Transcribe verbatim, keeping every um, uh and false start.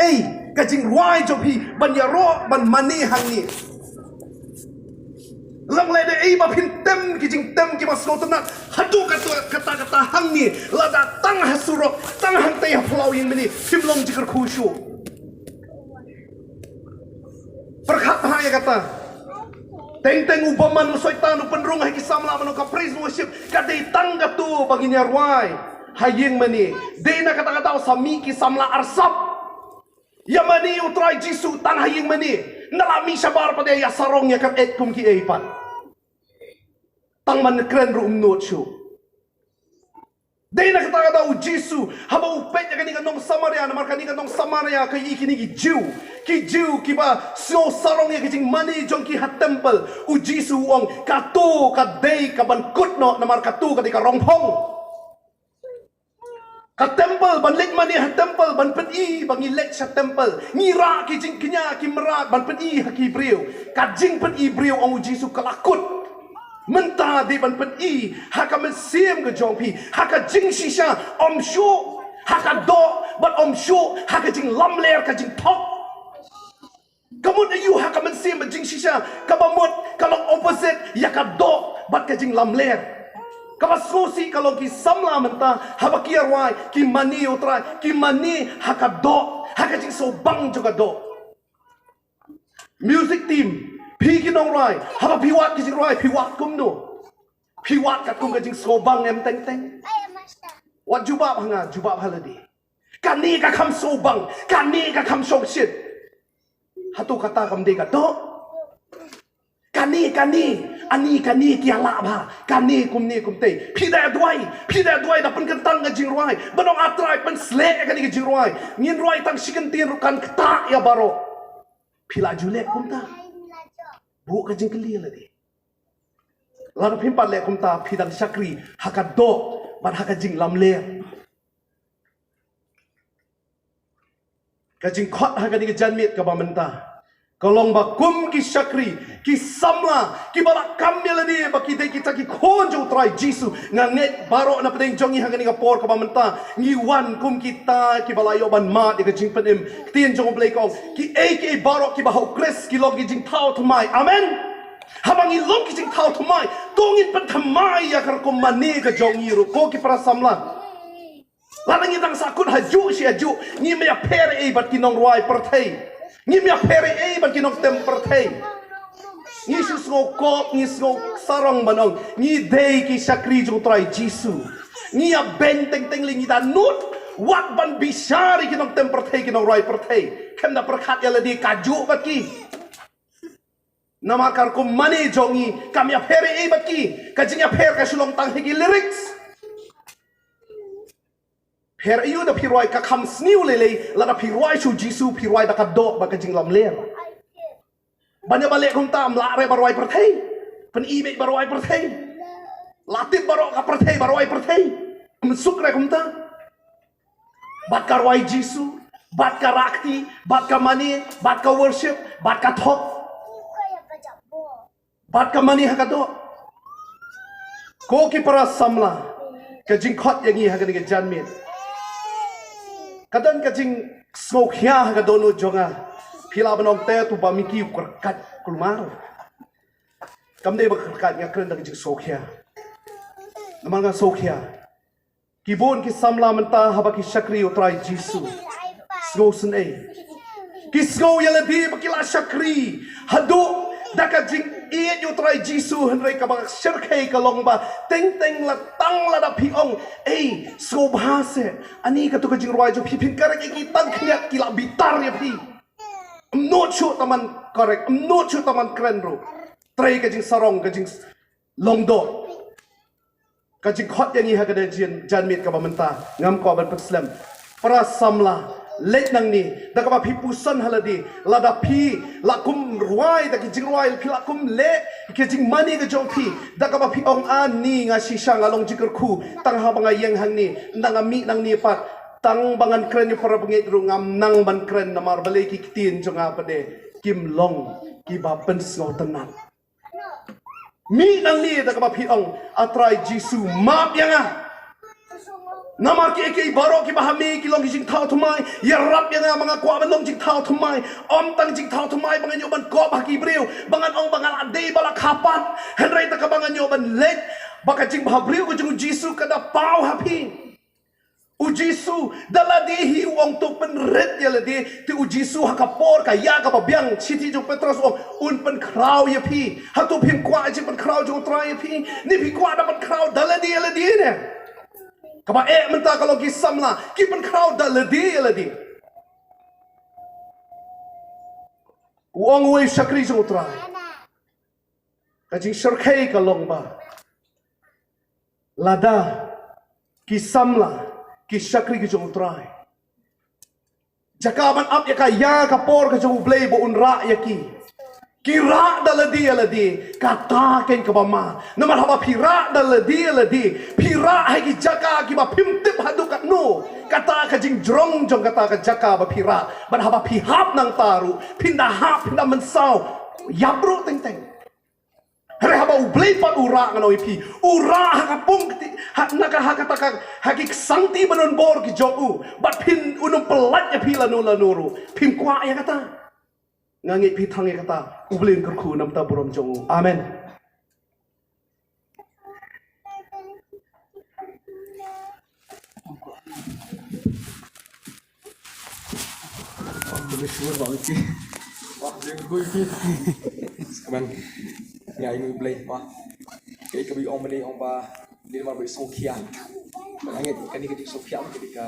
Ei, ka jingrwai jong phi ban ïaroh ban mane hangne. Lehse da ei ba phin tem ki jingtem kiba sngewtynnat haduh kata kata kata hangne, lada tang ha surok, tang hangtei ha phyllaw ïing mane phim long jingkyrkhu shuh. Pyrkhat bha ïa kata. Teng teng u bymman u soitan u pynrung ha ki samla ban ong ka praise worship ka dei tang katto ba ngin ïarwai ha ïing mane. Dei na kata ka daw sa mih ki samla arsap. Ïa mane ïa u Trai Jisu tang ha ïing mane. Ynda la mih shabar pat ïa sarong ïa kren kum kiei pat. Tang ban kren ruh ym nud shuh. Dei na kata ka daw u Jisu haba u peit ïa kane ka nong Samaria, namar kane ka nong Samaria ka ïa kine ki Jiw. Ki Jiw kiba sngew sarong ïa ka jingmane jong ki ha temple. U Jisu u ong kato ka dei kaban kut noh, namar kato ka dei ka rongphong. Ka temple, ban leit mane ha temple, ban pyni ba ngi leit sha temple. Ngi rah ki jingkñia ki mrad ban pyni ha ki briew. Ka jingpyni briew, ong u Jisu, ka la kut. Mynta dei ban pyni ha ka mynsiem ka jong phi, ha ka jingshisha, ym shuh ha ka doh, bad ym shuh ha ka jinglamler, ka jingthok. Ka mut aïu ha ka mynsiem bad jingshisha, kaba mut ka long opposite ïa ka doh bad ka jinglamler. Kaba sngewsih ka long ki samla mynta haba ki ïarwai, ki mane ïa u Trai, ki mane ha ka doh, ha ka jingsngewbang jong ka doh. Music team, phi ki nongrwai, haba phi wad ki jingrwai, phi wad kumno? Phi wad katkum ka jingsngewbang em teng teng? Wat jubab ha nga, jubab ha lade. Kane ka kham sngewbang, kane ka kham shongshit. Hato kata kam dei ka doh? Kane, kane, ani kane ki ïa lah bha, kane kumne kumtei. Phi da duwai, phi da duwai da pynkyntang ka jingrwai. Ban ong A Trai pynshlei kane ka jingrwai. Ngin rwai tang shi kyntien ruh kan ktah ïa baroh. Phi la ju leh kumta? Buh ka jingkylli ïa lade. Lada phim pat leh kumta phi dang shakri ha ka doh bad ha ka jinglamler. Ka jingkhot ha kane ka janmiet kaba mynta ka long ba kum ki shakri, ki samla, kiba la kam ïa lade ba ki dei kita ki khun jong u Trai Jisu. Nga ngeit baroh na pdeng jong ngi ha kane ka por kaba mynta ngi wan kum kita kiba la ïoh ban mad ïa ka jingpynim. Ktien jong u Blei ka ong, kiei kiei baroh kiba ha u Khrist ki long ki jingthaw thymmai. Amen. Haba ngi long ki jingthaw thymmai, to ngin pynthymmai ïa ka rukom mane ka jong ngi ruh, ko ki para samla. Lada ngi dang sahkut hajuh shi hajuh, ngim ïapher ei bad ki nongrwai pyrthei. Ngim ïapher ei bad ki nongtem pyrthei. Ngi shu sngew kop, ngi sngew sarong ban ong ngi dei ki shakri jong u Trai Jisu. Ngi ïa beiñ teng teng lei, ngi da nud wat ban bishar ïa ki nongtem pyrthei, ki nongrwai pyrthei. Khlem da pyrkhat ïa lade kajuh bad ki. Namar ka rukom mane jong ngi kam ïapher ei bad ki. Ka jingïapher ka shu long tang ha ki lyrics. Pher aïu da phi rwai ka kham sniew lei lei, lada phi rwai sha u Jisu phi rwai da ka doh bad ka jinglamler. Ban ïa ba leh kumta, ym lah re ba rwai pyrthei. Pyni beit ba rwai pyrthei. La tip baroh ka pyrthei ba rwai pyrthei. Ym suk re kumta. Bad ka rwai Jisu, bad ka rakti, bad ka mane, bad ka worship, bad ka thok. Bad ka mane ha ka doh. Ko ki para samla, ka jingkhot ïa ngi ha kane ka janmiet. Ka don ka jingsngewkhia ha ka dohnud jong nga. Phi lah ban ong te tu ba Miki u kyrkat kulmar. Kam dei ba kyrkat, nga kren da ka jingsngewkhia. Namar nga sngewkhia. Ki bun ki samla mynta haba ki shakri u Trai Jisu. Sngewsynei. Ki sngew ïa lade ba ki la shakri haduh da ka jingïeit ïa u Trai Jisu, hynrei kaba shyrkhei ka long ba teng teng la tang lada phi ong, ei, sngewbha seh, ani kato ka jingrwai jong phi, phin kyrkhu ïa ki tang khyndiat ki la bitar ïa phi. Ym nud shuh tang ban kyrkhu, ym nud shuh tang ban kren ruh. Trei ka jingsarong, ka jing long doh. Ka jingkhot ïa ngi ha kane ka jin-, janmiet kaba mynta, ngam kwah ban pynslem. Para samla, leit nangne, da kaba phi puson ha lade, lada phi la kum rwai da ki jingrwai, phi la kum leh ki jingmane ka jong phi, da kaba phi ong ani nga shisha nga long jingkyrkhu tang haba nga ïeng hangne, ynda nga mih nangne pat, tang ba ngan kren ïa para bangeit ruh ngam nang ban kren namar balei ki ktien jong nga pat de kim long kiba pynsngewtynnat. Mih nangne da kaba phi ong, A Trai Jisu, map ïa nga. Namar kiei kiei baroh kiba ha me ki long ki jingthaw thymmai. Ïarap ïa nga ba nga kwah ban long jingthaw thymmai. Ym tang jingthaw thymmai ba ngan ïoh ban kop ha ki briew, ba ngan ong ba nga la dei ba la kha pat, hynrei te kaba ngan ïoh ban leit ba ka jingbhabriew ka jong U Jisu ka da paw ha phi. U Jisu da lade hi u ong to pynrit ïa lade, te U Jisu ha ka por ka ïa kaba biang, shithi jong u Petros u ong un pynkhraw ïa phi. Hato phim kwah jingpynkhraw jong U Trai ïa phi? Ne phi kwah da pynkhraw da lade ïa lade ne? Kaba eh mynta ka long ki samla ki pynkhraw da lade ïa lade. U ong uwei u shakri jong U Trai, ka jingshyrkhei ka long ba lada ki samla, ki shakri ki jong U Trai, jaka ban ap ïa ka ïa ka por ka jong U Blei ba un rah ïa ki, ki rah da lade ïa lade, kata keiñ kaba ma. Namar haba phi rah da lade ïa lade, phi rah ha ki jaka kiba phim tip haduh katno kata ka jingjrong jong kata ka jaka ba phi rah. Bad haba phi hap nangta ruh, phin da hap, phin da mynsaw ïap ruh teng teng. Hynrei haba U Blei pat u rah, ngan ong ïa phi, u rah ha ka pung kti, ha, na ka, ha kata ka, ha ki ksangti ba don bor ki jong u, bad phin, un ym pyllait ïa phi lano lano ruh. Phim kwah ïa kata? Nga ngeit phi thrang ïa kata. U Blei un kyrkhu namar ka burom jong u. Amen. Wah, lebih syukur banget sih. Wah, lebih gue sih. Sekarang, ya, ini boleh, wah. Kaei kaba ong mynne, ong ba, ni ma ba sngewkhia. Nga ngeit kane ka jingsngewkhia ka dei ka